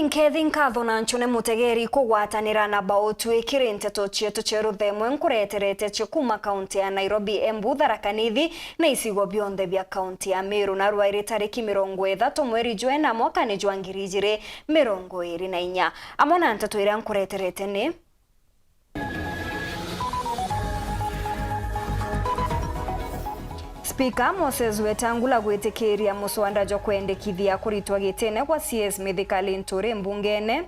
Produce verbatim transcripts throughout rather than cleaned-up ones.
Nkethi nkatho na ncune mutegeri kugwatanira na bautwi kiri nteto cietu cia ruthemwe nkureterete cio kuma kaunti ya Nairobi, Embu, Tharaka Nithi na icigo bionthe bia kaunti ya Meru. Na rwairi tariki mirongo ithatu mweri jwa ina mwakani jwa ngiri ijiri mirongo iri na inya. Amwe na nteto iria nkureterete ni: Spika Moses Wetangula gwitikiria muswanda jwa kwendekithia kuritwa gitine gwa C S Mithika Linturi mbungene.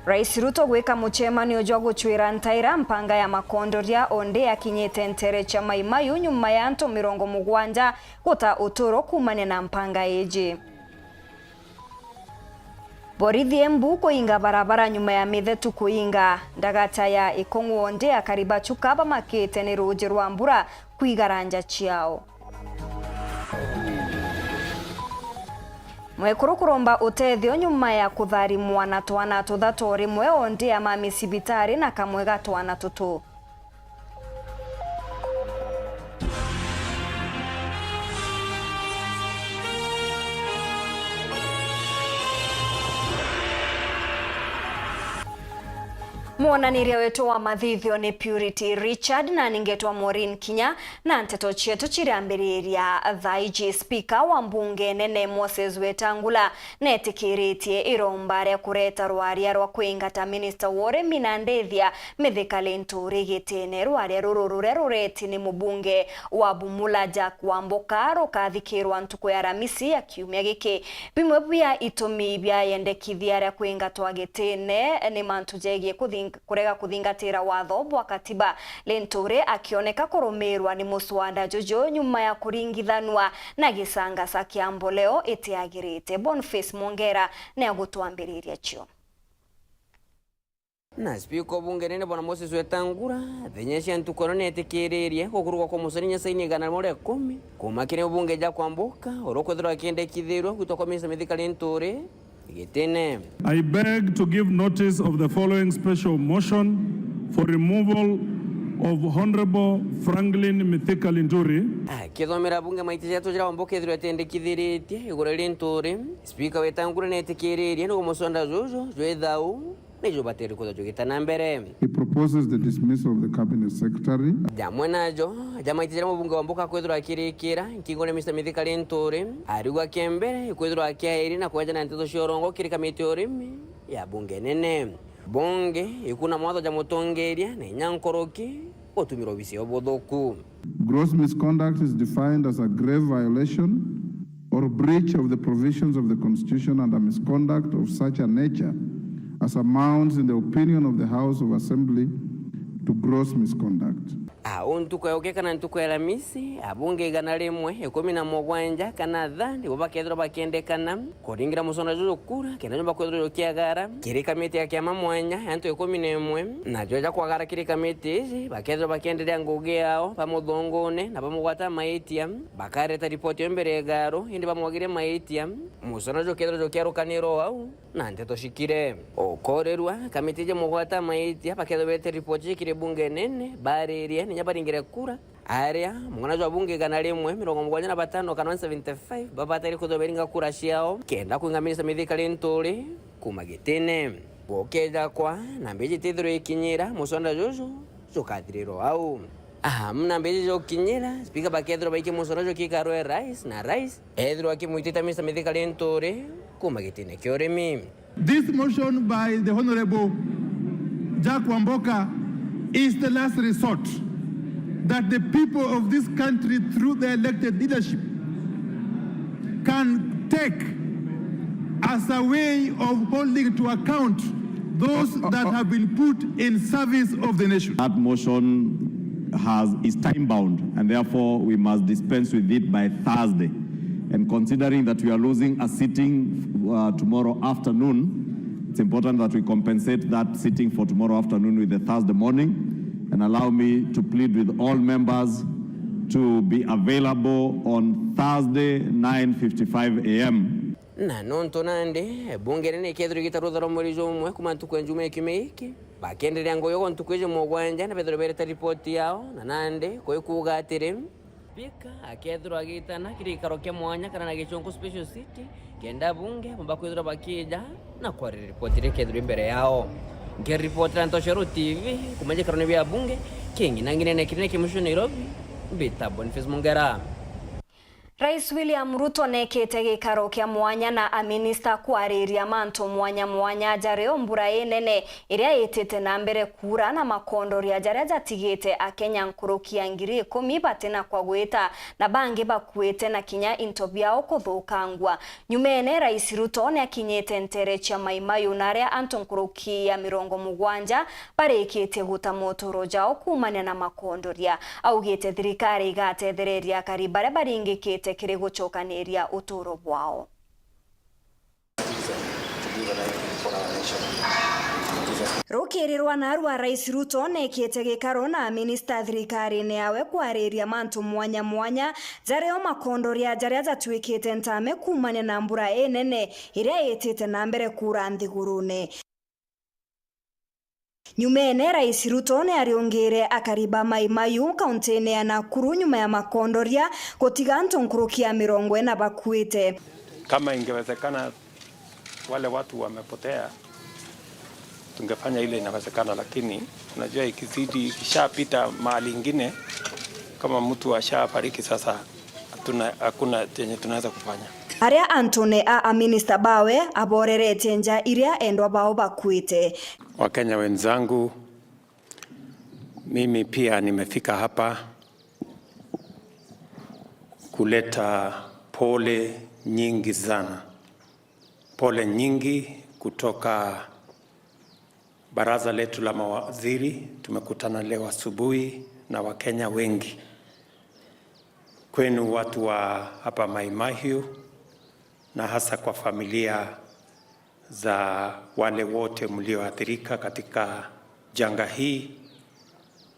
Rais Ruto gwika mucemanio jwa gucwira ntaira mpanga ya makondoria ondi akinyite ntere cia Mai Mahiu nyuma ya antu mirongo mugwanja guta uturo kuumania na mpanga iji. Borithi Embu kuinga barabara nyuma ya mithetu kuinga. Ndagata ya Ikong'u ondi akari ba Chuka bamakite ni ruuji rwa mbura kwigaranja ciao. Mwekuru kuromba utethio nyuma ya kutharimwa na twana tuthatu o rimwe, ondi amami cibitari na kamwe ga twana tutu. Mwonaniria wetu wa mathithio ni Purity Richard, na ningetwa Maureen Kinya, na nteto cietu cirambiriria thaa iji. Spika wa mbunge nene Moses Wetangula netikiritie iromba ria kureta rwaria rwa kwingata minista wa urimi na ndithia Mithika Linturi gitine. Rwaria ruru ruria rureti ni mubunge wa Bumula Jack Wamboka rukathikirwa ntuku ya Aramisi ya kiumia giki. Bimwe bia itumi bia yendekithia ria kwingatwa gitine ni mantu jegii kuthing-, kurega kuthingatira watho bwa katiba. Linturi akioneka kurumirwa ni muswada juju nyuma ya kuringithanua na gisangasa kia mboleo itiagirite. Boniface Mwongera ni agutwambiriria cio. Na spika o bunge nene bwana Moses Wetangula, thenya cia ntuku ino netikiririe gukurugwa kwa mucori nyasaini igana rimwe ria ikumi, kuuma kiri mubunge Jack Wamboka, uria ukwithirwa akiendekithirua gwitwa kwa minista Mithika Linturi gitine. I beg to give notice of the following special motion for removal of Honorable Franklin Mithika Linturi. Akithomera bunge maiti jatu jira Wamboka ethirwa atiendekithiritie iguru ria Linturi, spika Wetangula netikiririe ni gumusonda juju jwi thau ni jubatiri kwithirwa jugita na mbere. He proposes the dismissal of the cabinet secretary. Jamwe najo, jamaiti jaria mubunge Wamboka akwithirwa akirikira nkingo ria minista Mithika Linturi, arigwa kia mbere ikwithirwa akiairi na kweja na nteto cia urongo kiri kamiti ya urimi ya bunge nene. Bunge ikuna mawatho ja mutongeria na inya nkuruki gutumira obisi ya ubuthuku. Gross misconduct is defined as a grave violation or breach of the provisions of the Constitution and a misconduct of such a nature as amounts, in the opinion of the House of Assembly, to gross misconduct. A, uu ntuku ya uke kana ntuku ya Alamisi, abunge igana rimwe ikumi na mugwanja kana thaa nibo bakethirwa bakiendekana kuringira musonda juju kura, kenda jumba kwithirwa jukiagara kiri kamiti ya kiama mwanya ya antu ikumi na imwe. Najo ja kwagara kiri kamiti iji, bakethirwa bakienderea ngugi yao bamuthungune na bamugwata maitia, bakareta ripoti yo mbere ya igaru, indi bamwagire maitia, musonda jukethirwa jukiarukanirwa au na nteto cikire. Ukorirwa, kamiti iji mugwata maitia bakethirwa bete ripoti iji kiri bunge nene, baririe, ninya baringire kura. Aria mung'ana jwa bunge igana rimwe mirongo mugwanja na batano kana one seventy five babataire kwithirwa beringa kura ciao kenda kwinga minista Mithika Linturi kuuma gitine. Gukeja kwa namba iji itithirwa ikinyira, musonda juju jukathirirwa au. Amu namba iji jukinyira, spika bakethirwa baikia musonda jukikarwe rais, na rais ethirwa akimwitite minista Mithika Linturi kuuma gitine kia urimi. This motion by the Honorable Jack Wamboka is the last resort that the people of this country, through their elected leadership, can take as a way of holding to account those that have been put in service of the nation. That motion has, is time bound, and therefore we must dispense with it by Thursday. And considering that we are losing a sitting, uh, tomorrow afternoon, it's important that we compensate that sitting for tomorrow afternoon with the Thursday morning. And allow me to plead with all members to be available on Thursday, nine fifty-five a m. Na nontu nandi bunge nene ikethirwa igita rutha rwa mweri jumwe kuma ntuku ya Njuma ya kiumia giki, bakenderea ngugi yao ntuku iji mugwanja na bethirwa bereta ripoti yao, na nandi kwi kuuga atiri, Spika akethirwa agitana kiri gikaro kia mwanya kana na Gichunku Special City, kenda abunge bomba kwithirwa bakija na kwariria ripoti iria ikethirwa imbere yao. Nkiripotera Ntosho Road T V, kuma gikarone bia abunge, king'inang'inene kinene kia mucii Nairobi, mbita Boniface Mungera. Rais William Ruto nekite gikaro kia mwanya na aminista kwariria mantu mwanya mwanya jario mbura inene iria itite na mbere kuura na makondoria jaria jatigite Akenya nkuruki ya ngiri ikumi batina kwa gwita na bangi bakuite na kinya into biao kuthukangua. Nyumene, Rais Ruto niakinyite ntere cia Mai Mahiu na aria antu nkuruki ya mirongo mugwanja barikitie guta moturo jao kuumania na makondoria. Augite thirikari igatethereria akari baria baringikite kiri gucokaniria uturo bwao. Rukiri rwa narua, Rais Ruto nekite gikaro na aminista thirikarine yawe kwariria mantu mwanya mwanya jario makondoria jaria jatuikite ntame kuumania na mbura inene iria itite na mbere kuura nthigurune. Nyumene, Rais Ruto niariungire akari ba Mai Mahiu kauntine ya Nakuru nyuma ya makondoria gutiga antu nkuruki ya mirongo ina bakuite. Kama ingewezekana wale watu wamepotea, tungefanya ile inawezekana, lakini unajua, ikizidi, ikishapita mahali ingine, kama mtu ashafariki sasa, hatuna, hakuna chenye tunaweza kufanya. Aria antune a aminista bawe aboreretie nja iria endwa bao bakuite. Wakenya wenzangu, mimi pia nimefika hapa kuleta pole nyingi sana, pole nyingi kutoka baraza letu la mawaziri. Tumekutana leo asubuhi na Wakenya wengi. Kwenu watu wa hapa Mai Mahiu, na hasa kwa familia za wale wote mlioathirika katika janga hii,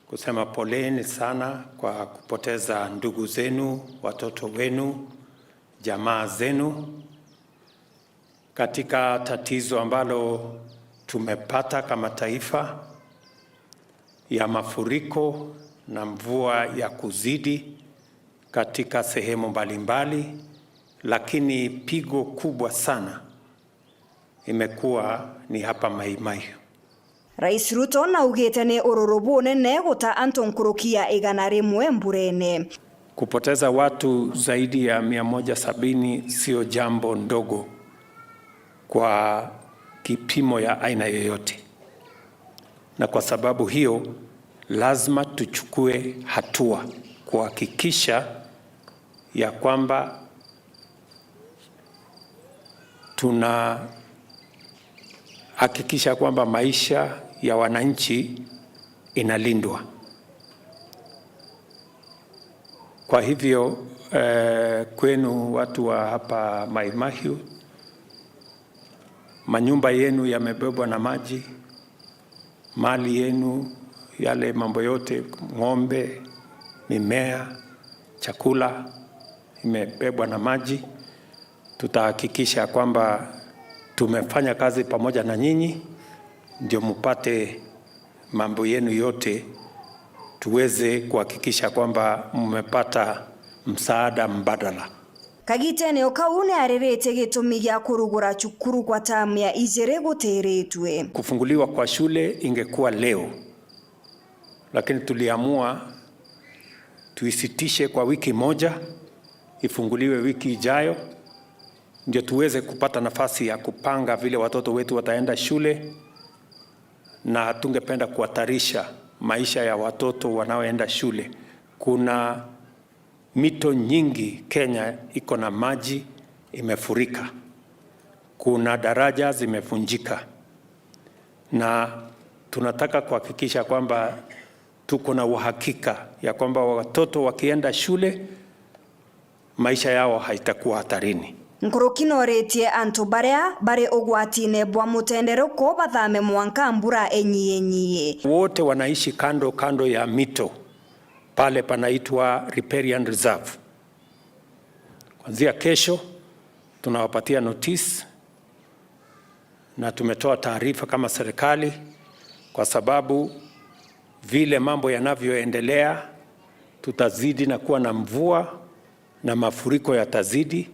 kusema poleni sana kwa kupoteza ndugu zenu, watoto wenu, jamaa zenu, katika tatizo ambalo tumepata kama taifa ya mafuriko na mvua ya kuzidi katika sehemu mbalimbali, lakini pigo kubwa sana imekuwa ni hapa Mai Mahiu. Rais Ruto naugite ni ururu bunene guta antu nkuruki ya igana rimwe mburene. Kupoteza watu zaidi ya mia moja sabini sio jambo ndogo kwa kipimo ya aina yoyote, na kwa sababu hiyo lazima tuchukue hatua kuhakikisha ya kwamba tunahakikisha kwamba maisha ya wananchi inalindwa. Kwa hivyo, eh, kwenu watu wa hapa Mai Mahiu, manyumba yenu yamebebwa na maji, mali yenu, yale mambo yote, ng'ombe, mimea, chakula imebebwa na maji. Tutahakikisha kwamba tumefanya kazi pamoja na nyinyi, ndio mpate mambo yenu yote, tuweze kuhakikisha kwamba mmepata msaada mbadala. Kagitene o kau ni ariritie gitumi gia kurugura cukuru kwa tamu ya ijiri gutiritue. Kufunguliwa kwa shule ingekuwa leo, lakini tuliamua tuisitishe kwa wiki moja, ifunguliwe wiki ijayo, ndio tuweze kupata nafasi ya kupanga vile watoto wetu wataenda shule, na hatungependa kuhatarisha maisha ya watoto wanaoenda shule. Kuna mito nyingi Kenya iko na maji imefurika. Kuna daraja zimevunjika. Na tunataka kuhakikisha kwamba tuko na uhakika ya kwamba watoto wakienda shule, maisha yao haitakuwa hatarini. Nkuruki noritie antu baria bari ugwatine bwa mutenderuko bathame mwanka mbura inyiinyiie. Wote wanaishi kando kando ya mito, pale panaitwa riparian reserve. Kuanzia kesho, tunawapatia notice na tumetoa taarifa kama serikali, kwa sababu vile mambo yanavyoendelea, Tutazidi na kuwa na mvua na mafuriko yatazidi.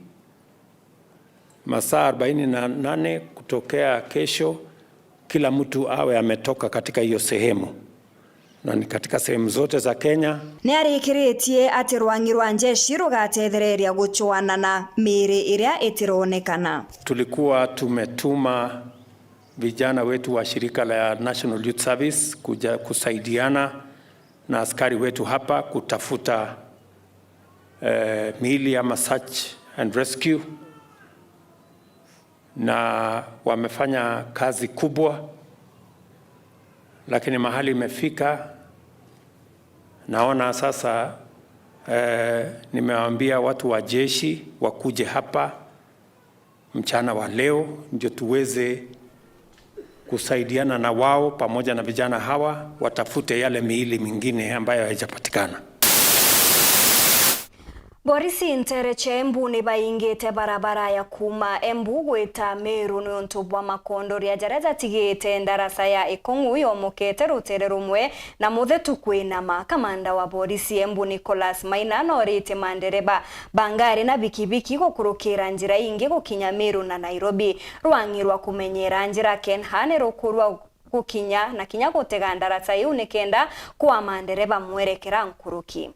Masaa arobaini na nane kutokea kesho, kila mtu awe ametoka katika hiyo sehemu, na ni katika sehemu zote za Kenya. Niarikiritie ati rwang'i rwa njeshi rugatethereria gucwana na miiri iria itironekana. Tulikuwa tumetuma vijana wetu wa shirika la National Youth Service kuja kusaidiana na askari wetu hapa kutafuta, eh, miili ama search and rescue, na wamefanya kazi kubwa, lakini mahali imefika, naona sasa, eh, nimewaambia watu wa jeshi wakuje hapa mchana wa leo, ndio tuweze kusaidiana na wao pamoja na vijana hawa watafute yale miili mingine ambayo haijapatikana. Borisi ntere cia Embu ni baingite barabara ya kuuma Embu gwita Meru niuntu bwa makondoria jaria jatigite ndaraca ya Ikong'u yomokete rutere rumwe na muthetu kwinama. Kamanda wa borisi Embu Nicholas Maina noritie mandereba ba ngari na bikibiki gukurukira njira ingi gukinya Meru na Nairobi. Rwang'i rwa kumenyera njira KeNHA ni rukurwa gukinya na kinya gutega ndaraca iu nikenda kwa mandereba mwerekera nkuruki.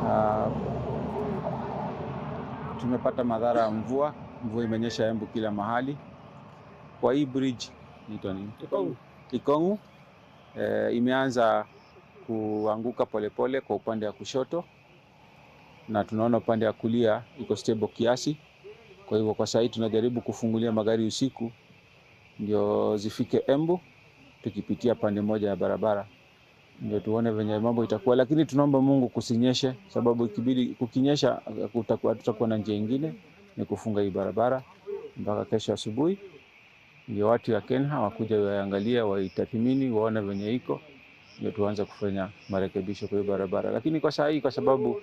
Ah, tumepata madhara ya mvua. Mvua imenyesha Embu kila mahali. Kwa hii bridge, inaitwa nini? Ikong'u. Ikong'u, eh, imeanza kuanguka polepole kwa upande wa kushoto, na tunaona upande wa kulia iko stable kiasi. Kwa hivyo, kwa saa hii tunajaribu kufungulia magari usiku ndio zifike Embu, tukipitia pande moja ya barabara, ndio tuone venye mambo itakuwa, lakini tunaomba Mungu kusinyeshe, sababu ikibidi kukinyesha, kutakuwa, hatutakuwa na njia ingine, ni kufunga hii barabara mpaka kesho asubuhi, ndio watu ya KeNHA wakuja waangalie, waitathmini, waone venye iko, ndio tuanze kufanya marekebisho kwa hii barabara. Lakini kwa saa hii, kwa sababu,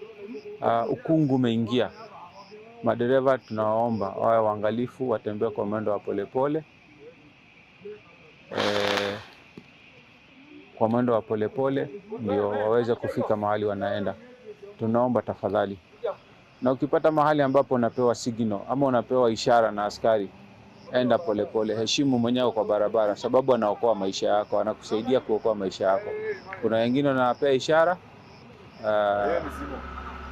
ah, ukungu umeingia, madereva tunawaomba wawe waangalifu, watembee kwa mwendo wa polepole, eh, kwa mwendo wa polepole, ndio waweze kufika mahali wanaenda. Tunaomba tafadhali. Na ukipata mahali ambapo unapewa signal ama unapewa ishara na askari, enda polepole, heshimu mwenyewe kwa barabara, sababu anaokoa maisha yako, anakusaidia kuokoa maisha yako. Kuna wengine unawapea ishara, ah,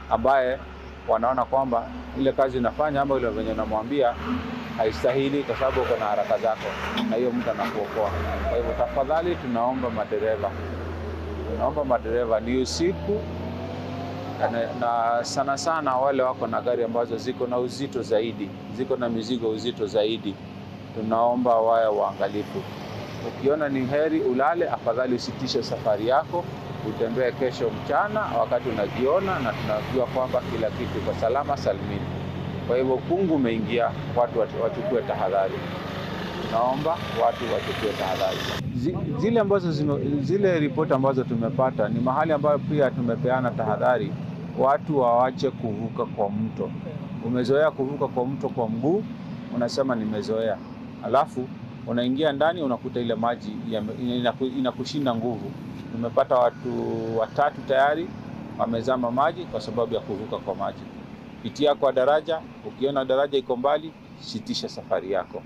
ambaye wanaona kwamba ile kazi unafanya ama ile venye unamwambia haistahili kwa sababu uko na haraka zako, na hiyo mtu anakuokoa. Kwa hivyo, tafadhali, tunaomba madereva, tunaomba madereva, ni usiku, na, na sana sana wale wako na gari ambazo ziko na uzito zaidi, ziko na mizigo uzito zaidi, tunaomba wawe waangalifu. Ukiona ni heri ulale, afadhali usitishe safari yako, utembee kesho mchana wakati unajiona, na tunajua kwamba kila kitu iko salama salmini. Kwa hivyo, ukungu umeingia, watu wach-, wachukue tahadhari. Tunaomba watu wachukue tahadhari. Zi-, zile ambazo zime-, zile ripoti ambazo tumepata ni mahali ambayo pia tumepeana tahadhari, watu waache kuvuka kwa mto. Umezoea kuvuka kwa mto kwa mguu, unasema, "Nimezoea." Alafu unaingia ndani, unakuta ile maji ya-, inaku-, inakushinda nguvu. Tumepata watu watatu tayari wamezama maji kwa sababu ya kuvuka kwa maji. Pitia kwa daraja, ukiona daraja iko mbali, sitisha safari yako.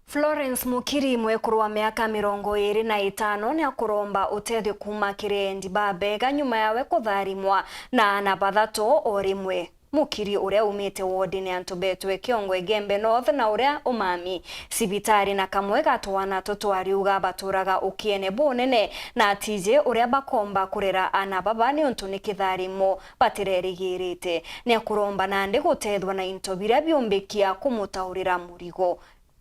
Florence Mukiri, mwekuru wa miaka mirongo iri na itano, ni akuromba utethio kuuma kiri endi ba bega nyuma yawe kutharimwa na aana bathatu o rimwe. Mukiri, uria umite wodini ya Ntubetwe, Kiongo Igembe North, na uria umami cibitari na kamwe ga twana tutwariuga, baturaga ukiene bunene na atiji uria bakomba kurera aana baba niuntu ni kitharimo batirerigirite. Ni akuromba nandi gutethwa na into biria biumbikia kumutaurira murigo.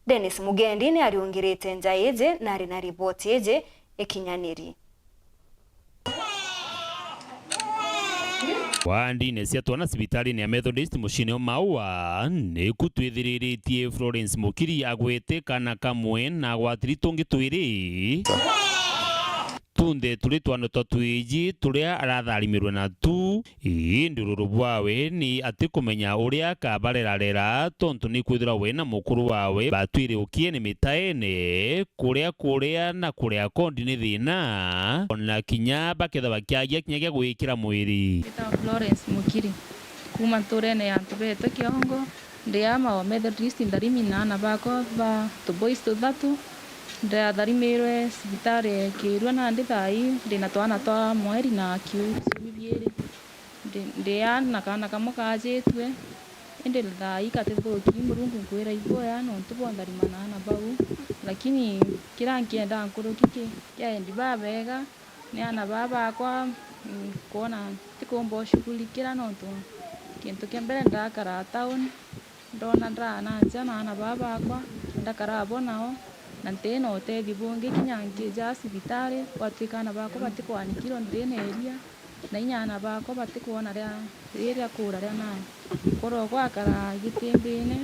Dennis Mugendi ni ariungirite nja iji na ari na riboti iji ikinyaniri. Wandine cia twana cibitarine ya Methodist muciine o Maua, niku twithiriritie Florence Mukiri agwete kana kamwe na agwatiri tungi twiri. tunthe turi twana twa twiji turia aratharimirwe natu. Indi ururu bwawe ni atikumenya uria akabarerarera, tontu ni kwithirwa we na mukuru wawe batwire ukiene mitaene, kuria kuria na kuria kondi ni thina, ona kinya bakethirwa bakiagia kinya gia gwikira mwiri. Mbitawa Florence Mukiri, kuma nturene ya antu betu Kiongo, ndi ama wa Methodist Ntharimi na aana bakwa ba tuboys tuthatu. Ndatharimiirwe cibitari ya Kirua, nandi thaa ii ndi na twana twa mweri na kiu ciumi biiri. Ndi, ndi a na kaana kamwe kaajitue, indi thaa ii katithuki. Murungu nkwira iboya nontu bwa ntharima na aana bau, lakini kiria nkienda nkuruki ki, kia endi babega, ni aana baa bakwa, mm, kwona ntikuumba ushughulikira nontu kintu kia mbere ndakaraa town, ndona ndaa na nja na aana baa bakwa, ndakaraa bo nao, na nti na utethio bungi. Kinya nkija cibitari, gwatwika aana bakwa batikwanikirwa nthi na iria, na inya aana bakwa batikwona ria, riria kuura ria nani. Koro gwakara gitimbine,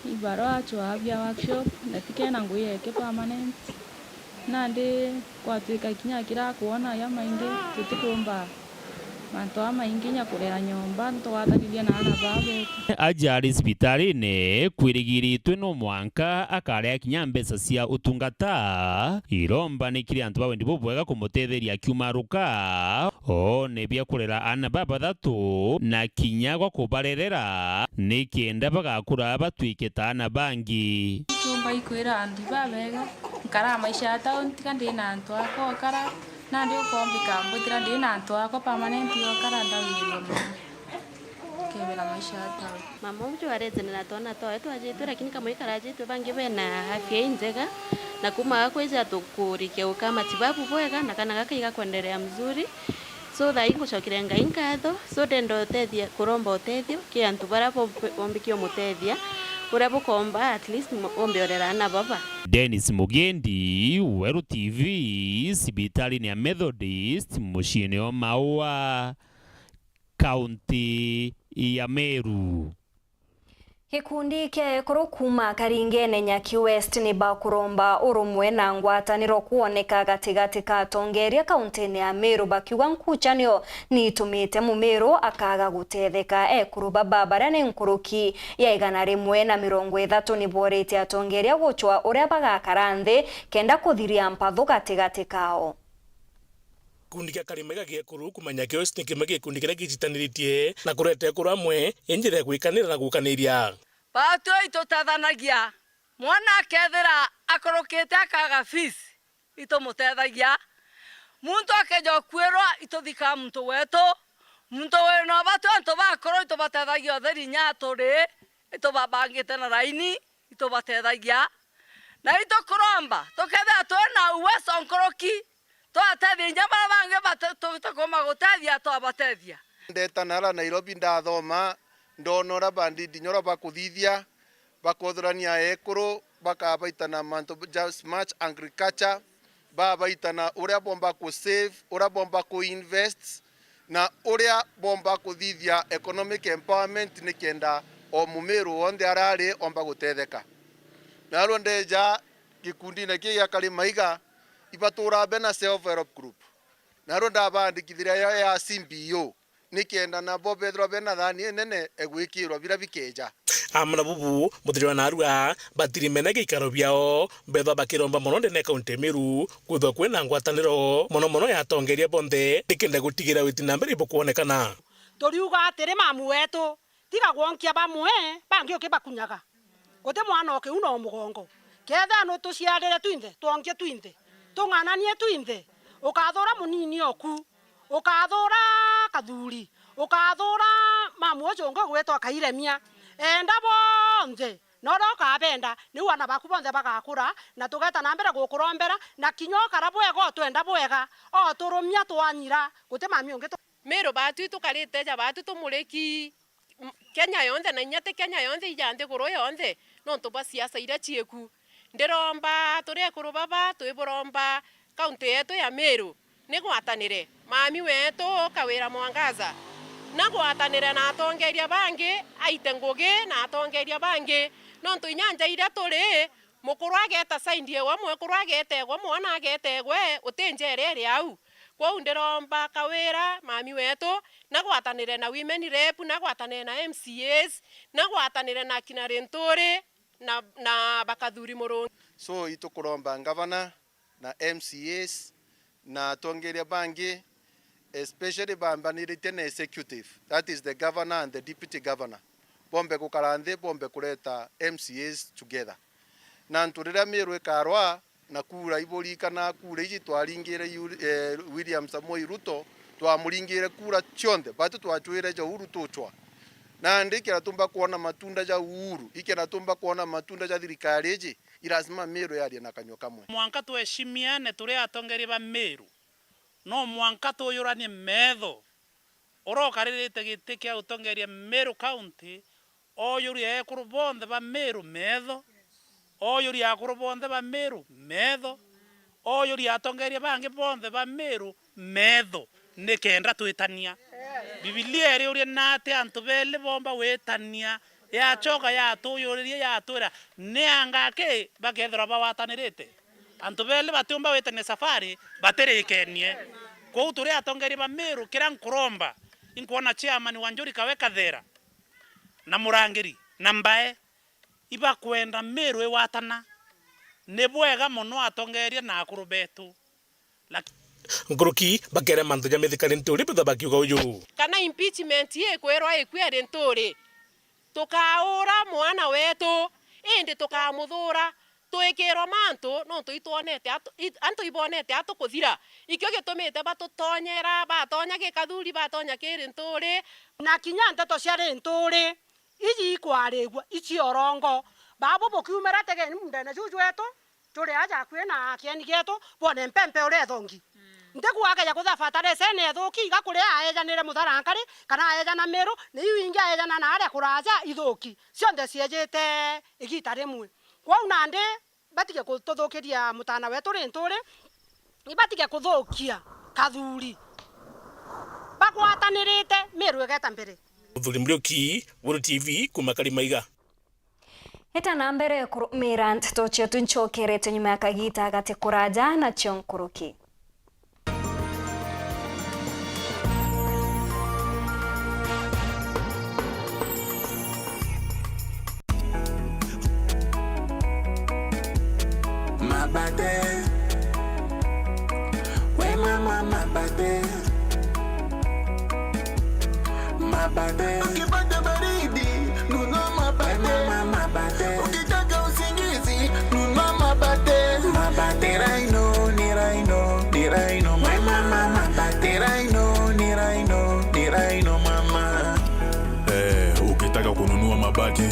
ibarwa acwaa bia workshop, na tikena ngui yeke permanent. Nandi gwatwika kinya kira kwona ya maingi, tutikumba mantu a maingi, inya kurira nyomba, ntugwatanithia na aana baa betu. Aja ari cibitarine, kwirigiritwe no mwanka akaria kinya mbeca cia utungata. Iromba ni kiri antu ba wendi bubwega kumutetheria akiumaruka, oone bia kurera aana ba bathatu, na kinya gwa kubarerera, ni kenda bagakura batwike ta aana bangi. Ntiumba ikwira antu babega, nkaraa maisha ya town, tiga ndi na antu akwa okara, nandi ukombika mbutira ndi na antu akwa permanent okara, ndawirua mono. Kebera maisha ya town. Mama uju arejene na twana twawe twajitwe, lakini kamwe ikarajitwe, bangi bena afya injega, na kuma akwija tukurikia guka matibabu bwega, na kana gaka igakwendelea mzuri. So, thaa ii ngucokeria Ngai nkatho. So, ndenda utethia, kuromba utethio ki antu baria bo-, bombikie umutethia, uria bukomba at least mo-, ombe urera aana baba. Dennis Mugendi, Weru T V, cibitarine ya Methodist, muciine o Maua, kaunti ya Meru. Gikundi kia ekuru kuuma Karingene Nyaki West ni bakuromba urumwe na ngwataniro kwoneka gatigati ka atongeria kauntine ya Meru, bakiuga nkuchanio ni itumite Mumeru akaga gutetheka. Ekuru baba baria ni nkuruki ya igana rimwe na mirongo ithatu ni boritie atongeria gucwa uria bagakara nthi kenda kuthiria mpathu gatigati kao. Gikundi kia Karimaiga Giekuru kumanya kio ni kimwe gia gikundi kiria gijitaniritie na kureta ekuru amwe i njira ya gwikanira na gukaniria. Baatwi itutethanagia. Mwana akethira akurukite akaga fees, itumutethagia. Muntu akeja ukwirwa, ituthikaa muntu wetu. Muntu wina ubatu antu bakuru, itubatethagia utheri inya turi, itubabangite na raini, itubatethagia. Na itukuromba, tukethira twi na uwezo nkuruki, twatethia inya baria bangi batu-, tu-, tukuuma gutethia, twabatethia. Ndeta nara Nairobi ndathoma, ndona uria bandidi inya uria bakuthithia, bakothurania ekuru, bakabaita na mantu ja smart agriculture, babaita na uria bomba ku save, uria bomba ku invest, na uria bomba kuthithia economic empowerment nikenda o Mumiru wonthe arari omba gutetheka. Narua ndeja gikundine kii gia Karimaiga, ibatura bena self help group. Narua ndabandikithiria ya, ya C B O, nikenda nabo bethirwa bena thani inene egwikirwa biria bikeja. Amwe na bubu, muthiri wa narua, batirimene gikaro biao, bethwa bakiromba mono ndene kaunti ya Meru, kwithwa kwina ngwataniro mono mono ya atongeria bonthe, nikenda gutigira witi na mbere ibukwonekana. Turiuga atiri, mamu wetu, tiga gwonkia bamwe, bangi ukibakunyaga. Guti mwana o kiu no mugongo. Kethira nutuciarire twinthe, twonkie twinthe, tung'ananie twinthe, ukathura munini oku, ukathura kathuri, ukathura mamu ucio ungi ugwitwa Kairemia. Enda bonthe, na uria ukabenda, niu ana baku bonthe bagakura, na tugeta na mbere gukurombera, na kinya ukara bwega, utwenda bwega, uturumia twanyira, guti mami ungi tu- Miru batu tukarite ja batu tumuriki. M-, Kenya yonthe, na inya ti Kenya yonthe, ija nthiguru yonthe, nontu bwa siasa iria cieku. Ndiromba turi ekuru baba, twiburomba kaunti yetu ya Meru, ni gwatanire. Mami wetu Kawira Mwangaza, na gwatanire na atongeria bangi, aite ngugi na atongeria bangi, nontu inya nja iria turi, Mukuru ageeta side ewe, mwekuru ageeta egwe, mwana ageeta egwe, uti njera iri au. Kwou ndiromba Kawira, mami wetu, nagwatanire na women rep, nagwatanire na M C As, nagwatanire na kina Linturi, na, na bakathuri Murungi. So, itukuromba ngavana na M C As na atongeria bangi, especially bambaniritie na executive, that is the governor and the deputy governor, bombe gukara nthi, bombe kureta M C As together. Na antu riria Meru ikarwa na kura, iburirikana kura iji twaringire Yuri-, eh, William Samoei Ruto, twamuringire kura cionthe, batu twacwire ja Uhuru tucwa. Nandi ikenda tumba kwona matunda ja Uhuru, ikenda tumba kwona matunda ja thirikari iji, i lazima Meru yarie na kanyua kamwe. Mwanka tuheshimiane turi atongeria ba Meru. No mwanka tuyuranie meetho. Uria ukaririte giti kia utongeria Meru County, oyurie ekuru bonthe ba Meru meetho, oyurie akuru bonthe ba Meru meetho, oyurie atongeria bangi bonthe ba Meru meetho, nikenda twitania. Bibilia iriuria nati antu beeli boomba gwitania, yacoka yatuyuriria, yatwira, ni anga ki bakethirwa bagwatanirite? Antu beeli batiumba gwitania safari batirikenie. Kwou turi atongeria ba Meru, kiria nkuromba, inkwona chairman wa Njuri Kawe Kathera, na murangiri, na Mbae, ibakwenda Meru igwatana. Ni bwega mono atongeria na akuru betu. Laki- Nkuruki bakere mantu ja mithikari nti uri bitha bakiuga uju. Kana impeachment ikwirwa ikwi ari nti uri? Tukaura mwana wetu, indi tukamuthuura twikirwa mantu, nontu itwonete atu-, it-, antu ibonete atukuthira. Ikio gitumite batutonyera, batonya gikathuri, batonya kiri nti uri. Na kinya nteto cia ri nti uri, iji ikwarigua, ici orongo. Babu bukiumira tegeni mundene juju wetu, turi aja akui na kieni gietu, bwone mpempe uria ithongi. Nti kuageja kutha fertilizer ene ithuki, iga kuria aejanire Mutharankari, kana aejana Meru, ni iu ingi aejana na aria kuraja ithuki. Cionthe ciejite igita rimwe. Kwou nandi batige kututhukiria mutana wetu ri nti uri, ibatige kuthukia kathuri. Bagwatanirite, Meru igeta mbere. Muthuri Muriuki, Weru T V, kuuma Karimaiga. Eta na mbere kurumira nteto cietu, ncokerete nyuma ya kagita gati kuraja nacio nkuruki. Mabate. We mama mabate. Mabate. Ukipata baridi, nunua mabate. We mama mabate. Ukitaka usingizi, nunua mabate. Mabate. Ni Rhino, ni Rhino, ni Rhino, mama. Ni Rhino, ni Rhino, ni Rhino, mama. Eh, ukitaka kununua mabati,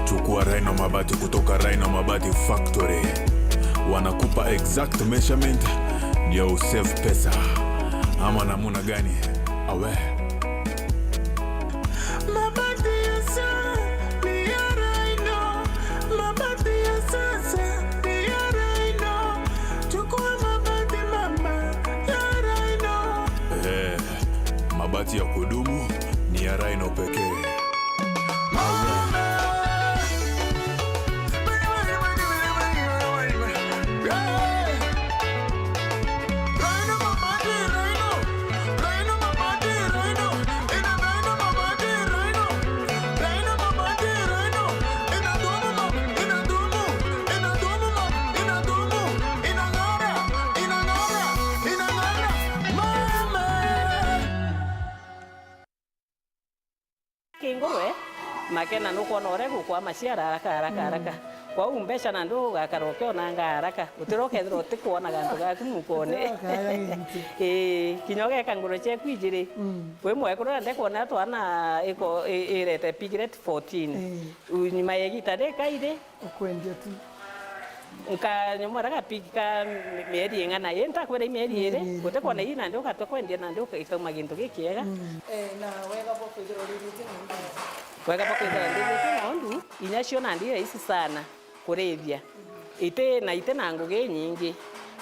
chukua Rhino Mabati kutoka Rhino Mabati Factory. Wanakupa exact measurement ndio usave pesa. Ama namuna gani? Awe. Mabati ya sa-, ni ya Rhino. Mabati ya sasa ni ya Rhino. Chukua mabati mama ya Rhino. Eh, mabati ya kudumu ni ya Rhino pekee. Kingurwe, makena nukwona uria gukwa maciara haraka, haraka, haraka. Kwou mbeca nandi ugakara ukionanga haraka. Utira ukethirwa utikwona gantu gaku mukone. Utira ukaya gintu. Ii, kinya ugeka ngurwe ciaku ijiri. Wi mwekuru nandi kwona twana iko-, i-, irete piglet fourteen. Ii. U-, nyuma ya igita rikairi, ukwendia tu. Nkanyomora gapiki ka mieri ing'ana, ii, ntakwira i mieri iri, mieri iri, guti kwona ii nandi ugatua kwendia nandi uka-, ikauma gintu gikiega. Mm. Eh, na wega bwa kwithirwa uriritie ng'ondu. Wega bwa kwithirwa ndiritie ng'ondu, inya cio nandi i rahisi sana kurithia. Iti, na iti na ngugi inyingi.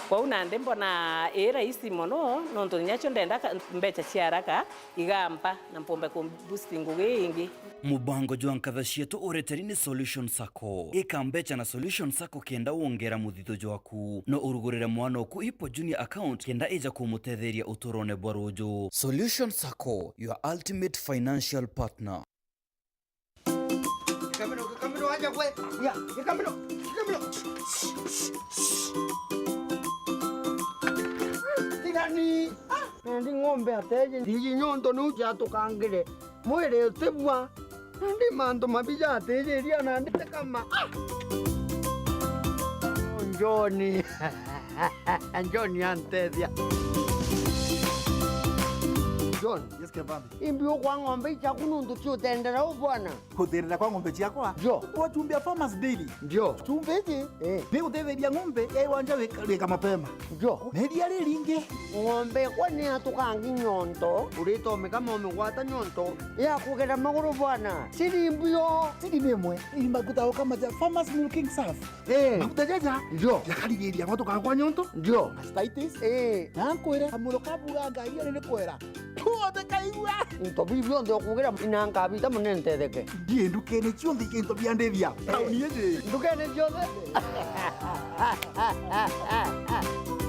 Kwou nandi mbona ii rahisi mono, nontu nyacio ndenda ka-, mbecha cia haraka igampa na mpombe ku boost ngugi ingi. Mubango jwa nkatha cietu ureteri ni Solution Sacco. Ika mbecha na Solution Sacco kenda wongera muthitho jwaku. No urugurire mwana oku Hippo Junior account kenda ija kumutetheria uturone bwa ruju. Solution Sacco, your ultimate financial partner. Gikamiro, gikamiro, aja gwe. Ya, gikamiro, gikamiro. Tigani. Ah, nandi ng'ombe ateje. Ndiji nyonto niu ciatukangire. Mwiri utibua. Nandi mantu mabi jatijiria nandi tikama. Ah! John. John antethia. John. Yes, Kevambi. Imbi ukwa ng'ombe ichaku nuntu ciutendera u bwana. Kuthirira kwa ng'ombe ciakwa? Ndio. Kwa chumbi ya Farmers Daily. Ndio. Chumbi iji, eh, ni gutetheria ng'ombe ya iwanja wika-, wika mapema. Ndio. Na iria riringi. Ng'ombe kwa ni atukangi nyonto, uritomika momigwata nyonto ya kugera maguru bwana. Siri mbio. Siri ni imwe. Ni maguta ukamaja Farmers Milking Surf. Eh. Maguta jaja. Ndio. Jakarigiria gwatuka kwa nyonto. Ndio. Mastitis. Eh. Na nkwire, kamuro kaburanga, iyo ni kwera. Tuothe kaigua. Into biu bionthe ukugira ina nkabita mune ntetheke. Ndie ndukene cionthe into bia ndithia. Tauni iji. Ndukene cionthe.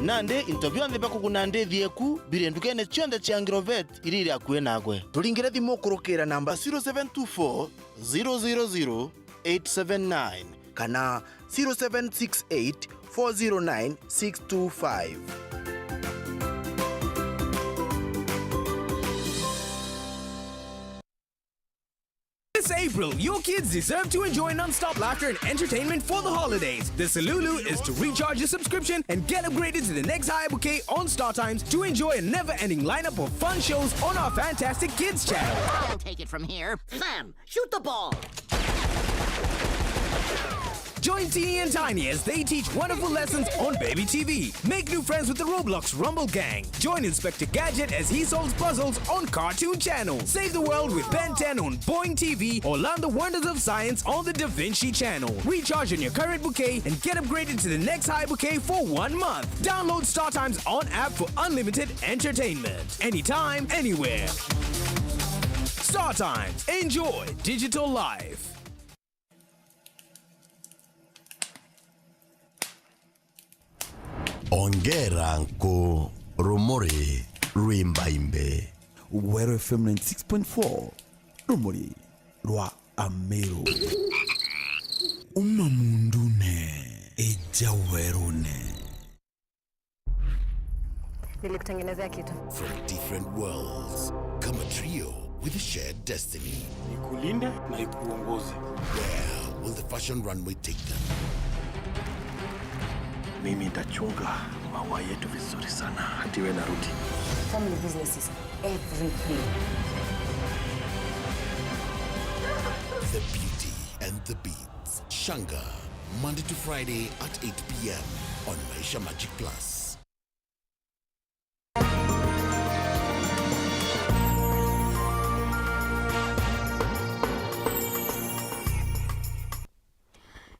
Nandi into bionthe bia kuguna ndithia eku biri ndukene cionthe cia Agrovet iria iri akui nagwe. Turingire thimu kurukira namba zero seven two four, zero zero zero, eight seven nine kana zero seven six eight, four zero nine, six two five. This April, your kids deserve to enjoy non-stop laughter and entertainment for the holidays. The Salulu is to recharge your subscription and get upgraded to the next high bouquet on Star Times to enjoy a never-ending lineup of fun shows on our fantastic kids channel. I'll take it from here. Fam, shoot the ball. Join Teeny and Tiny as they teach wonderful lessons on Baby T V. Make new friends with the Roblox Rumble Gang. Join Inspector Gadget as he solves puzzles on Cartoon Channel. Save the world with Ben ten on Boing T V or learn the wonders of science on the Da Vinci Channel. Recharge on your current bouquet and get upgraded to the next high bouquet for one month. Download StarTimes on app for unlimited entertainment. Anytime, anywhere. StarTimes. Enjoy digital life. Ongera nku rumuri rwimbaimbe. Weru F M ninety six point four, rumuri rwa Ameru. Uma mundune, ija werune. Nilikutengenezea kitu. From different worlds, come a trio with a shared destiny. Ikulinde na ikuongoze. Where will the fashion runway take them? Mimi nitachunga maua yetu vizuri sana, hata iwe narudi. Family business is everything. The Beauty and the Beast. Shanga, Monday to Friday at eight p m on Maisha Magic Plus.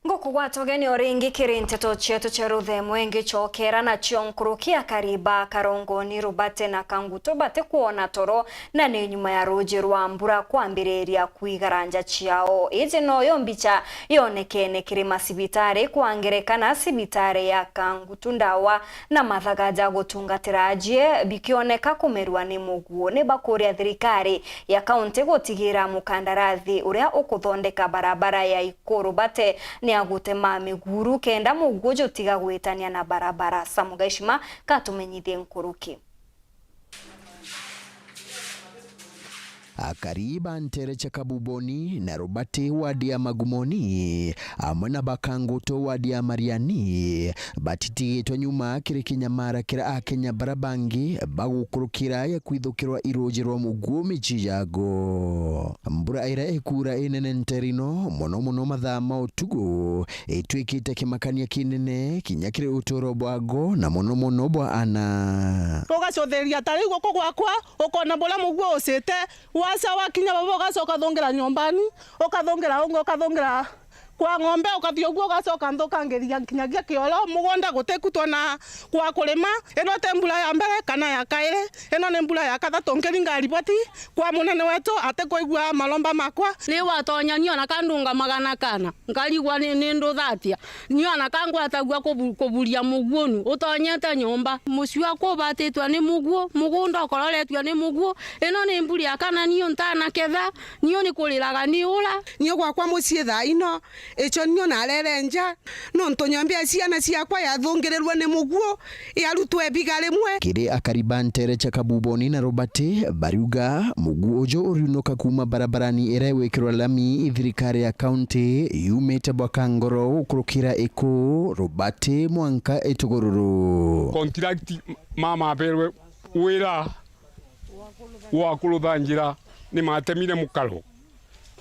Ngukugwata ugeni o ringi kiri nteto cietu cia ruthemwe ngicokera nacio nkuruki. Akari ba Karongoni, Rubate na Kangutu batikwona toro na ni nyuma ya ruuji rwa mbura kwambiriria kwigaranja ciao. Iji noyo mbicha yonekene kiri macibitari, kwa ngerekana cibitari ya Kangutu ndawa na mathaga ja gutungatira ajie bikioneka kumerua ni muguo. Ni bakuria thirikari ya kaunti gutigira mukandarathi uria ukuthondeka barabara ya Ikuru Bate ni agutema miguru kenda muguo jutiga gwitania na barabara. Samu Gaishima katumenyithie nkuruki. Akari ba ntere cia Kabuboni na Rubati wadi ya Magumoni, amwe na Bakangutu wadi ya Mariani, batitigitwe nyuma kiri kinyamara kiria Akenya bara bangi bagukurukira ya kwithukirwa iruji rwa muguo mici yago. Mbura iria ikuura inene nterino, mono mono mathaa ma utugu, itwikite kimakania kinene kinya kiri uturo bwago na mono mono bwa ana. Ugacotheria ta riu guku gwakwa, ukona buria muguo ucite, waca wakinya baba ugacoka ukathungira nyombani, ukathungira ungi, ukathungira Kwa ng'ombe ukathi uguo ugacoka nthukangiria nkinyagia kioro, mugunda gutikutwa na gwa kurima. Ino ti mbura ya mbere kana ya kairi, ino ni mbura ya kathatu nkiringa riboti kwa munene wetu atikuigua maromba makwa. Riu atonya ni ona kandunga magana kana, nkarigwa ni, ni nduthatia. Ni ona kangwatagua kubu-, kuburia muguo nu, utonyete nyomba. Mucii waku ubatitwe ni muguo, mugunda ukororetue ni muguo. Ino ni mbura ya kana niu ntanaketha, niu ni kuriraga ni ura. Niu gwakwa mucii thaa ino, ichonio narere nja, nontu nyomba ya ciana ciakwa yathungirirwe ni muguo, yarutwa ibiga rimwe. Kiri akari ba ntere cia Kabuboni na Robati, bariuga muguo uju uriunuka kuuma barabarani iria igwikirwa lami i thirikari ya kaunti yumite bwa Kangoro gukurukira Iku, Robati mwanka Itugururu. Contract mama aberwe wira gwa kurutha njira ni matemire mukaro.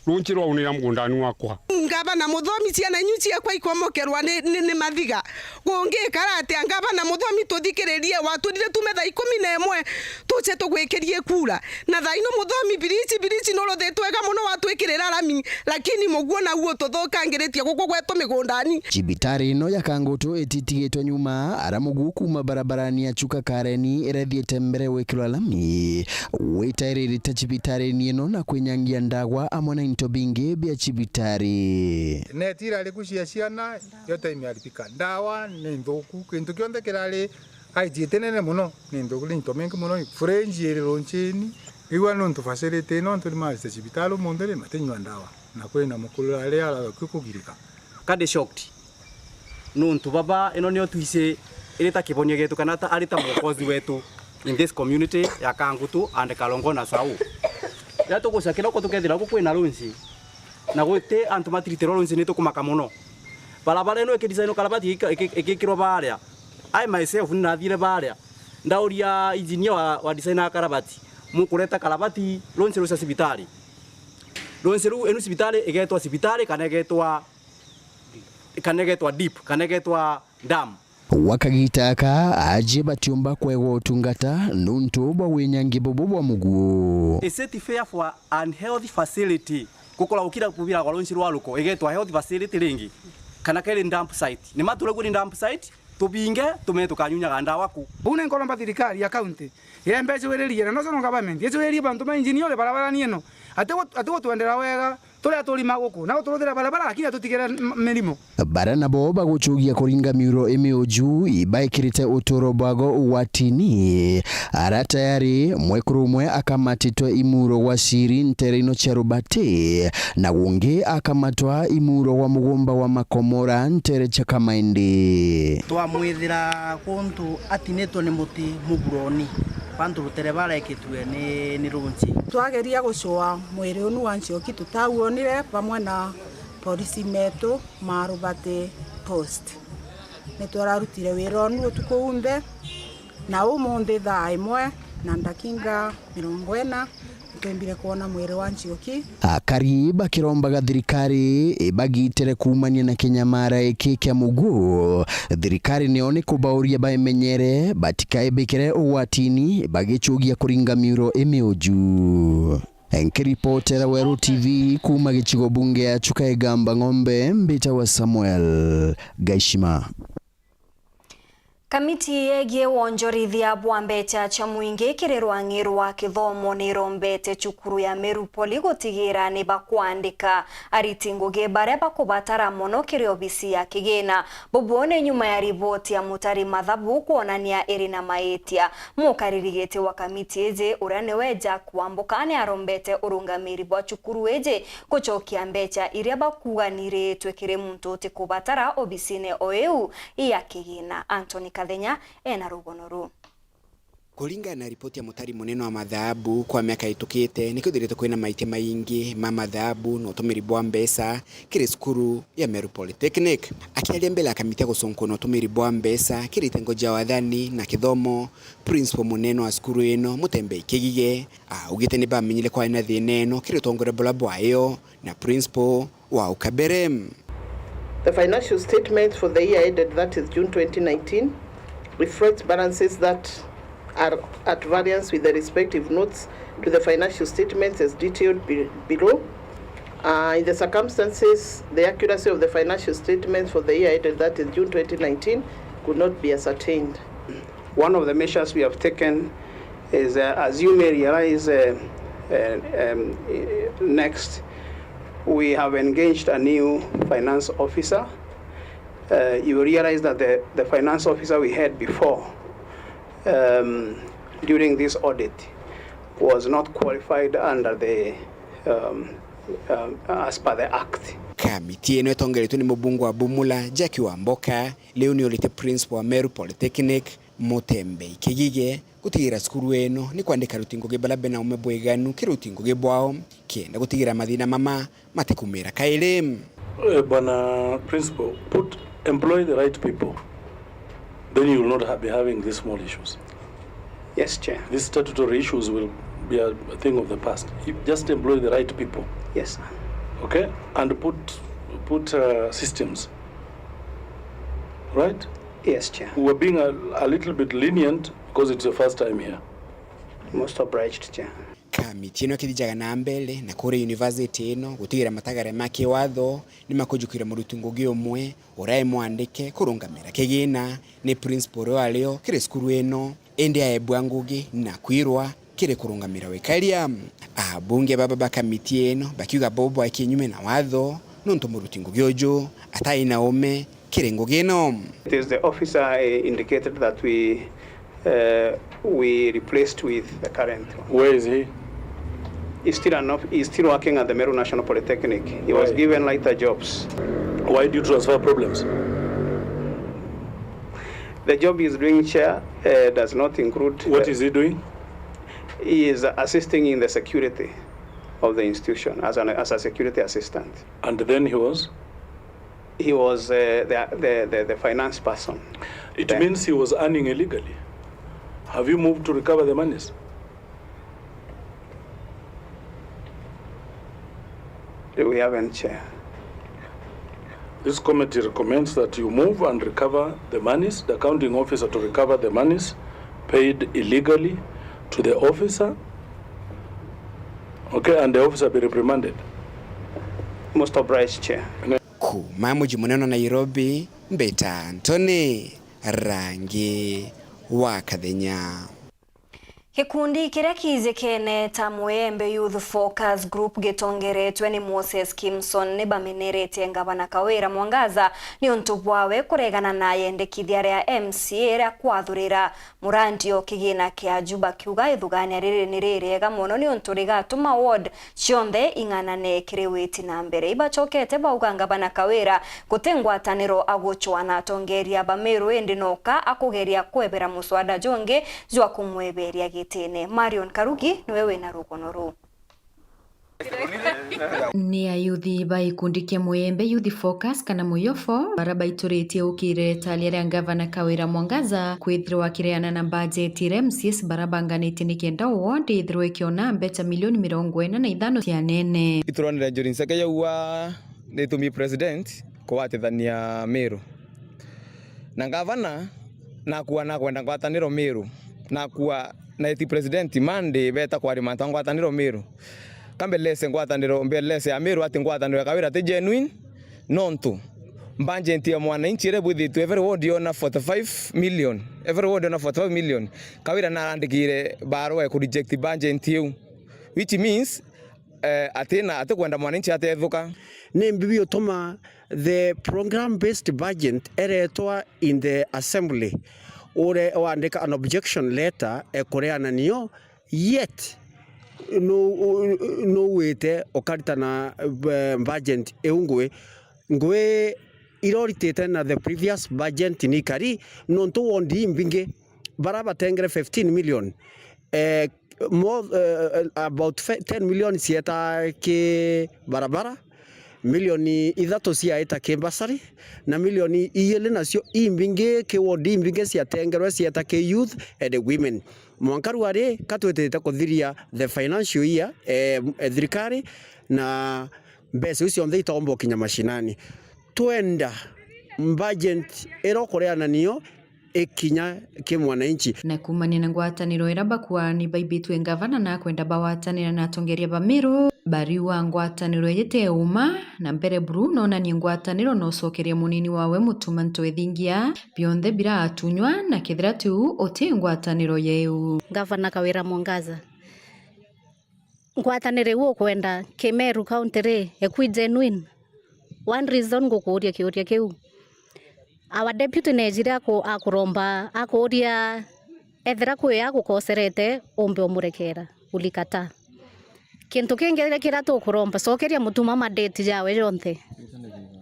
Runchi rwaunira mugundani wakwa. Ngavana Muthomi, ciana inyu ciakwa ikomokerwa ni, ni, ni mathiga. Gungikara atia? Ngavana Muthomi, tuthikiririe, watwirire tume thaa ikumi na imwe tuche tugwikirie kura. Na thaa ino Muthomi, birici, birici nuruthitwe wega muno watwikirira rami, lakini muguo naguo tuthukangiritie guku gwetu migundani. Cibitari ino ya Kangutu ititigitwe nyuma, ara muguo kuuma barabarani ya Chuka Kareni iria ithiite mbere gwikirwa lami, witairirite cibitarini ino na kwinyangia ndagwa amwe na into bingi bia cibitari. Neti irari ku cia ciana, yo time yaripika. Ndawa ni nthuku, kintu kionthe kirari aiti itinene muno, ni nthuku, ni into mingi muno, fridge iri runchini. Riu nontu facility ino, antu ni maite cibitari umunthi ri, matinyua ndawa. Na kwina mukuru aria aragakua kugirika. Ka ndi shocked. Nontu baba, ino nio twisi iri ta kibonio gietu, kana ta, ari ta mwokozi wetu in this community ya Kangutu and Kalongo na Sau. Riria tugucakira uko tukethira guku kwina runchi, na guti antu matiritirwa runchi, ni tukumaka muno. Barabara ino ikidesign karabati iki-, iki-, ikikirwa baria. I myself ni nathire baria. Ndauria engineer wa, wa design ya karabati, mukureta karabati runchi rucia cibitari. Runchi ruu, inu cibitari igetwa cibitari kana igetwa, kana igetwa dip, kana igetwa dam? Gwa kagita aka, aajie batiumba kwegwa utungata nuntu bwa winyangi bubu bwa muguo. Is it fair for an health facility gukora gukira kubiragwa runchi rwa ruko igetwa health facility ringi, kana keri dump site? Ni ma turagua ni dump site, tubinge, tume tukanyunyaga ndawa ku. Uu ni nkoromba thirikari ya county irembecwiririe, na national government icwiririe bantu ma engineer barabarani ino, ati gu-, ati gutwendera wega, turi aturi ma guku, na guturuthira barabara, lakini atutigire m-, mirimo. Bara nabo bagucugia kuringa miuro imiuju, ibaikirite uturo bwago ugwatini. Ara tayari, mwekuru umwe akamatitwe imuro gwa Siri ntere ino cia Rubati, na gungi akamatwa imuro gwa mugumba wa Makomora ntere cia Kamaindi. Twamwithira kuntu atinitwe ni muti muburoni, bantu rutere barekitue ni, ni runchi. Twageria gucua mwiri unu wa Nchoki tutawonire bamwe na polisi metu ma Rubati Post. Nitwararutire wira unu utuku unthe, na umunthi thaa imwe na ndakinga mirongo ina, nitwembire kwona mwiri wa Nchoki. Akari bakirombaga thirikari ibagitire kuumania na kinyamara iki kia muguo. Thirikari nio ni kubauria baimenyere, batikaibikire ugwatini bagicugia kuringa miuro imiuju. Nkiripotera Weru T V kuuma gicigo bunge ya Chuka Igamba Ng'ombe, mbitagwa Samuel Gaishima. Kamiti yegie wonjorithia bwa mbecha cia mwingi kiri rwang'i rwa kithomo nirombete cukuru ya Meru Poly gutigira ni bakwandika ariti ngugi baria bakubatara mono kiri obisi ya kigina. Bubu ni nyuma ya riboti ya mutari mathabu kwonania iri na maitia. Mukariri giti wa kamiti iji, uria niwe Jack Wambuka, ni arombete urungamiri bwa cukuru iji gucokia mbecha iria bakuganiritwe kiri muntu utikubatara obisine o iu ya kigina. Anthony Kathenya ena rugono ruu. Kuringana na ripoti ya mutari munene wa mathabu, kwa miaka itukite ni kwithirite kwina maitia maingi ma mathabu na utumiri bwa mbeca kiri cukuru ya Meru Polytechnic. Akiaria mbele ya kamiti ya gucunkuna utumiri bwa mbeca kiri itengo cia wathani na kithomo, principal munene wa cukuru ino, Mutembei Kigige, augite ni bamenyire kwari na thina ino kiri utongoria bula bwayo na principal wa ukabere. The financial statements for the year ended, that is June twenty nineteen, reflect balances that are at variance with the respective notes to the financial statements as detailed be-, below. Uh, in the circumstances, the accuracy of the financial statements for the year ended, that is June twenty nineteen, could not be ascertained. One of the measures we have taken is, uh, as you may realize, uh, uh, um, uh, next, we have engaged a new finance officer. Uh, you realize that the, the finance officer we had before, um, during this audit was not qualified under the, um, um, as per the Act. Kamiti ino itongeretwe ni mubunge wa Bumula, Jackie Wamboka, riu ni urite principal wa Meru Polytechnic, Mutembei Kigige, gutigira cukuru ino ni kwandika aruti ngugi baria bena ume bwiganu kiri uruti ngugi bwao, kenda gutigira mathina mama matikumira kairi. Eh, Bwana Principal, put, employ the right people. Then you will not ha-, be having these small issues. Yes, Chair. These statutory issues will be a, a thing of the past. You just employ the right people. Yes, sir. Okay? And put, put, uh, systems. Right? Yes, Chair. We are being a, a little bit lenient because it's your first time here. Most obliged, Chair. Kamiti ino ikithijaga na mbere na kuria university ino gutigira matagare ma kiwatho ni makujukira muruti ngugi umwe uria e mwandike kurungamira kigina ni principal uria ario kiri cukuru ino, indi aebua ngugi na kwirwa kiri kurungamira wikaria. Abunge baba ba kamiti ino bakiuga bo bwa kinyume na watho nontu muruti ngugi uju atai na ume kiri ngugi ino. It is the officer, eh, indicated that we, eh, we replaced with the current one. Where is he? He's still an off-, he's still working at the Meru National Polytechnic. He was Why? given lighter jobs. Why do you transfer problems? The job he's doing, Chair, eh, does not include. What is he doing? He is assisting in the security of the institution as an, as a security assistant. And then he was? He was, uh, the, the, the, the finance person. It Then means he was earning illegally. Have you moved to recover the monies? We haven't, Chair. This committee recommends that you move and recover the monies, the accounting officer to recover the monies paid illegally to the officer. Okay, and the officer be reprimanded. Most obliged, Chair. Kuma muji munene wa Nairobi, mbeta Anthony Rangi wa Kathenya. Gikundi kiria kiijikene ta Muyembe Youth Focus Group gitongeretwe ni Moses Kimson ni bameneretie Ngavana Kawira Mwangaza niuntu bwawe kuregana na yendekithia ria M C A ria kwathurira murandi o kigina kia Juba, kiuga ithugania riri ni ririega mono niuntu rigatuma ward cionthe ing'anane kiri witi na mbere. Ibacokete bauga Ngavana Kawira guti ngwataniro agucwa na atongeria ba Meru, indi noka akugeria kwebera muswada jungi jwa kumweberia gitine. Marion Karugi niwe wina rugono ruu. Ni ayuthi ba gikundi kia Muyembe Youth Focus kana Muyofo, bara baituritie ukire ritaria ria Ngavana Kawira Mwangaza kwithirwa akireana na bajeti iria M C As bara banganitie nikenda ward ithirwe ikiona mbeca milioni mirongo ina na ithano cia nene. Ituronire Njuri Nseke yaua nitumi president kugwatithania Meru na ngavana, nakua nakwenda ngwataniro Meru, nakua naiti president Monday beta kwaria mantu a ngwataniro Meru. Kambelese ngwataniro, mbelese ya Meru ati ngwataniro ya Kawira ti genuine, nontu budget ya mwananchi iria bwithitwe every ward yona forty-five million, every ward yona forty-five million. Kawira narandikire barua ya ku reject budget iu, which means, eh, atina, atikwenda mwananchi atethuka. Ni mbibi utuma the program based budget eretwa in the assembly, ure wandika an objection letter ekureana nio, yet nu, nuwite ukaritana, eh, budget iu ngui, ngui iroritite na the previous budget ni kari, nontu wondi imbingi bara batengere fifteen million, eh, more, eh, about fi-, ten million cieta ki barabara, milioni ithatu ciaita ki bursary, na milioni ijiri nacio imbingi ki ward imbingi ciatengerwe cieta ki youth and women. Mwanka ruari katwitite kuthiria the financial year, eh, eh, thirikari na mbeca iu cionthe itaumba ukinya mashinani. Twenda budget iria ukureana nio ikinya ki mwananchi. Na kuumania na ngwataniro iria bakuani baibitwe ngavana na kwenda bagwatanira na atongeria ba Meru, bariuga ngwataniro iji ti uma, na mbere buru nonanie ngwataniro na ucokeria munini wawe Mutuma M'Ethingia, bionthe biratunywa, na kethira tiu uti ngwataniro yeu. Gavana Kawira Mwangaza, ngwataniro iu ukwenda ki Meru County ri, ekwi genuine? One reason ngukuuria kiuria kiu. Our deputy neejire aku-, akuromba, akuuria ethira kwi agukoserete, umbe umurekera, ulikataa. Kintu kingi kiria tukuromba, cokeria Mutuma madate jawe jonthe.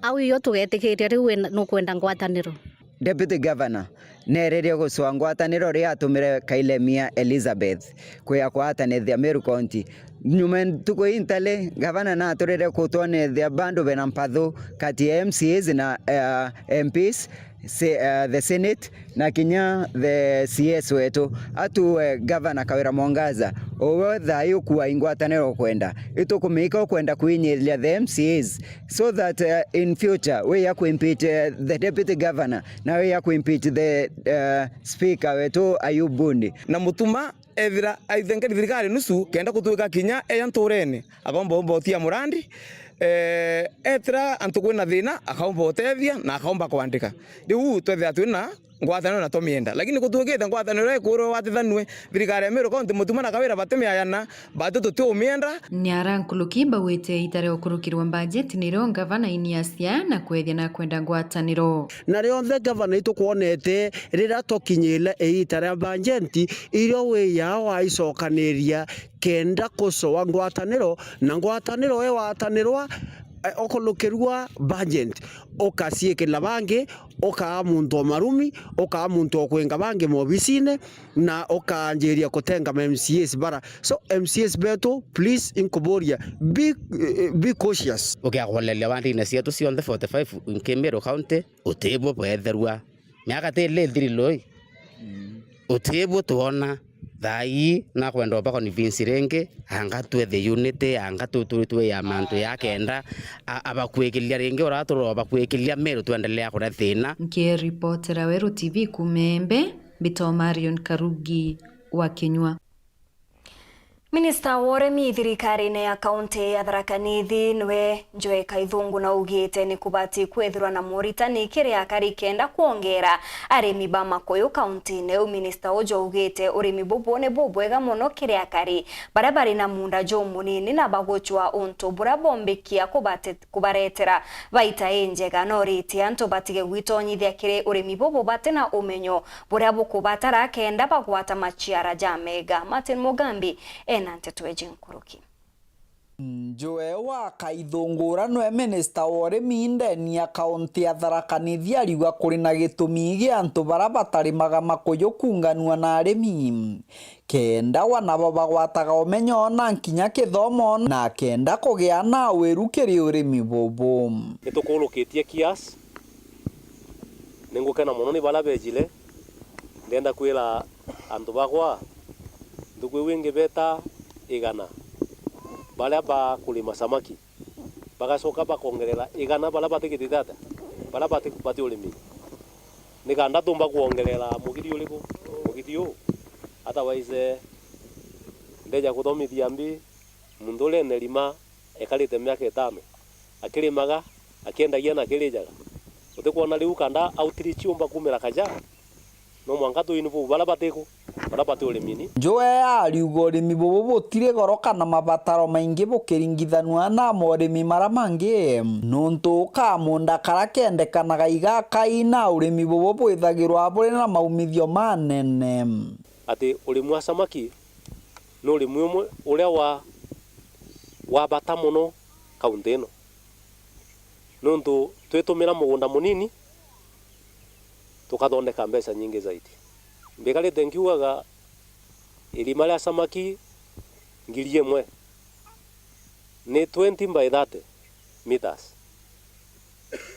Au iyo tugetikiria riu wina-, nukwenda ngwataniro. Deputy Governor neeririe gucwa ngwataniro riria atumire Kailemia Elizabeth kwija kwatanithia Meru County. Nyuma ntuku intali, gavana naturire kutwanithia bandu bena mpathu kati ya M C As na, eh, M Ps, se-, eh, the Senate, na kinya the C S wetu. Atuwe Gavana Kawira Mwangaza, uwe thaai ukua ingwataniro ukwenda. Itukumika ukwenda kwinyiria the M C As, so that, eh, in future, we ya kuimpeach, eh, the deputy governor, na we ya kuimpeach the, eh, speaker wetu Ayub Bundi. Na Mutuma ethira aithengeri thirikari nusu, kenda gutwika kinya eja nturene, akaumba umba utia murandi, eh, etira antu kwina thina, akaumba utethia na akaumba kwandika. Riu twethira twina ngwataniro na tumienda. Lakini gutwikite ngwataniro iria ikwirwa watithanue, thirikari ya Meru County, Mutuma na Kawira batimiayana, batu tutiumienda. Ni ara nkuruki baugite ita ria ukurukirwa mbajeti nirio ngavana iniasia na kwethia na kwenda ngwataniro. Na rionthe gavana itukwonete riria tukinyire iita ria bajeti, irio wiyaa waicokaniria kenda kucoa ngwataniro, na ngwataniro igwatanirwa, eh, ukurukirua bajeti, ukaciikira bangi, ukaa muntu o marumi, ukaa muntu o kwinga bangi mobicine, na ukaanjiria kutenga ma M C As bara. So, M C As betu, please, inkuburia, be, eh, be cautious. Ukiagoleria wandine cietu cionthe forty-five in Meru County, utibwo bwetherua. Miaka ti ile ithiri lui. Utibwo twona. Thaa ii nakwenda uba convince ringi, anga twethe unity, anga tu-, tu-, twi ya mantu ya kenda, a-, abakwikiria ringi, ura turoba kwikiria Meru twendelea kuria thina. Nkiripotera Weru T V kuuma Embe, mbitwa Marion Karugi wa Kinyua. Minista wa urimi thirikarine ya kaunti ya Tharaka Nithi niwe Njue Kaithungu naugite ni kubati kwithirwa na moritani kiri akari kenda kwongera arimi ba makuyu kauntine iu. Minista uju augite urimi bubu ni bubwega mono kiri akari baria bari na munda jumunini na bagucwa untu buria bombikia kubate-, kubaretera baita injega. Noritie antu batige gwitonyithia kiri urimi bubu bati na umenyo buria bukubatara kenda bagwata maciara ja mega. Martin Mugambi ena nteto iji nkuruki. Njue wa Kaithungura nwe minista wa urimi ndeni ya kaunti ya Tharaka Nithi ariuga kuri na gitumi gia antu baria batarimaga makuyu kunganua na arimi, kenda wa nabo bagwataga umenyo na nkinya kithomo na kenda kugia na wiru kiri urimi bubu. Nitukurukitie kiasi. Ningukena mono ni baria bejire. Ndenda kwira antu bakwa, nthuku iu ingi beta igana baria bakurima samaki, bagacoka bakongerera igana baria batigitite atia, baria bati, bati urimi. Ni kenda tumba kwongerera mugithi uriku? Mugithi uu. Otherwise, ndeja kuthomithia mbi muntu uria ene rima ekarite miaka itano, akirimaga, akiendagia na akirijaga. Utikwona riu kanda outreach yumba kumira kaja? No mwanka tu involve baria batiku, baria bati urimini. Njue ariuga urimi bubu butiri goro kana mabataro maingi bukiringithanua na morimi maria mangi, nuntu kamunda karia kendekanaga igakai na urimi bubu bwithagirwa buri na maumithio manene. Ati urimi wa samaki ni urimi umwe uria wa, wa bata mono kaunti ino, nuntu twitumira mugunda munini, tukathondeka mbeca nyingi zaidi. Mbikarite nkiugaga irima ria samaki ngiri imwe ni twenty by thirty meters,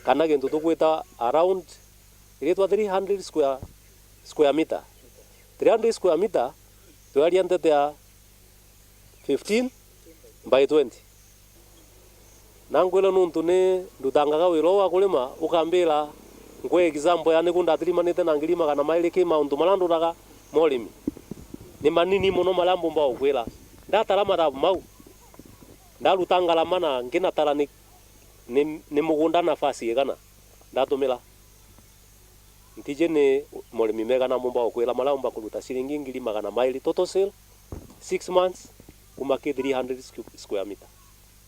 kana gintu tugwita around, iritwa three hundred square, square meter. Three hundred square meter, twiaria nteto ya fifteen by twenty. Na nkwira nuntu ni ndutangaga wira uu wa kurima, ukambira Nkwe example ya niku ndathirimanite na ngiri magana mairi ki mauntu maria nduraga ma urimi. Ni manini mono maria mbumba gukwira. Ndatara mathabu mau, ndaruta ngarama na nginatara ni, ni, ni mugunda nafasi igana ndatumira. Ntiji ni morimi megana mbumba gukwira maria umba kuruta ciringi ngiri magana mairi total sale, six months, kuma ki three hundred squ-, square meter.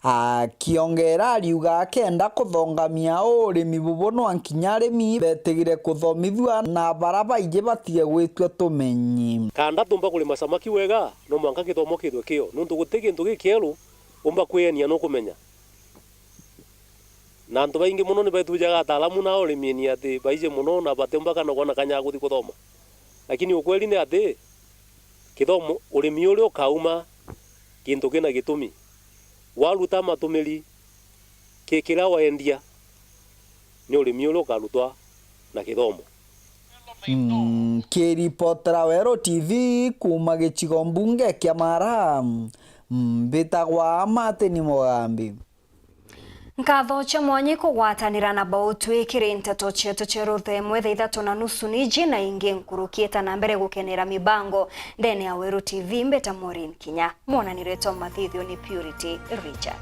Akiongera ariuga akenda kuthongamia urimi bubu nwa nkinya arimi betigire kuthomithua na bara baingi batige gwitua tumenyi. Kanda tumba kurima samaki wega, no mwanka kithomo kithwe kio, nuntu guti kintu gikieru umba kwiyenia nukumenya. Na antu baingi mono ni baitujaga ataalamu na urimiini ati baiji mono na batiumba kana kwona kanya ga kuthi kuthoma. Lakini ukweli ni ati, kithomo, urimi uria ukauma kintu kina gitumi. Waruta matumiri ki kiria wendia, ni urimi uria ukarutwa na kithomo. Mm, kiripotera Weru T V kuuma gicigo mbunge kia Mara, mm, mbitagwa Martin Mugambi. Nkatho cia mwanya ikugwatanira na Bautwi kiri nteto cietu cia rutha imwe thaa ithatu na nusu niji na ingi nkuruki. Eta na mbere gukenera mibango ndene ya Weru T V, mbeta Maureen Kinya. Mwonani ritwa mathithio ni Purity Richard.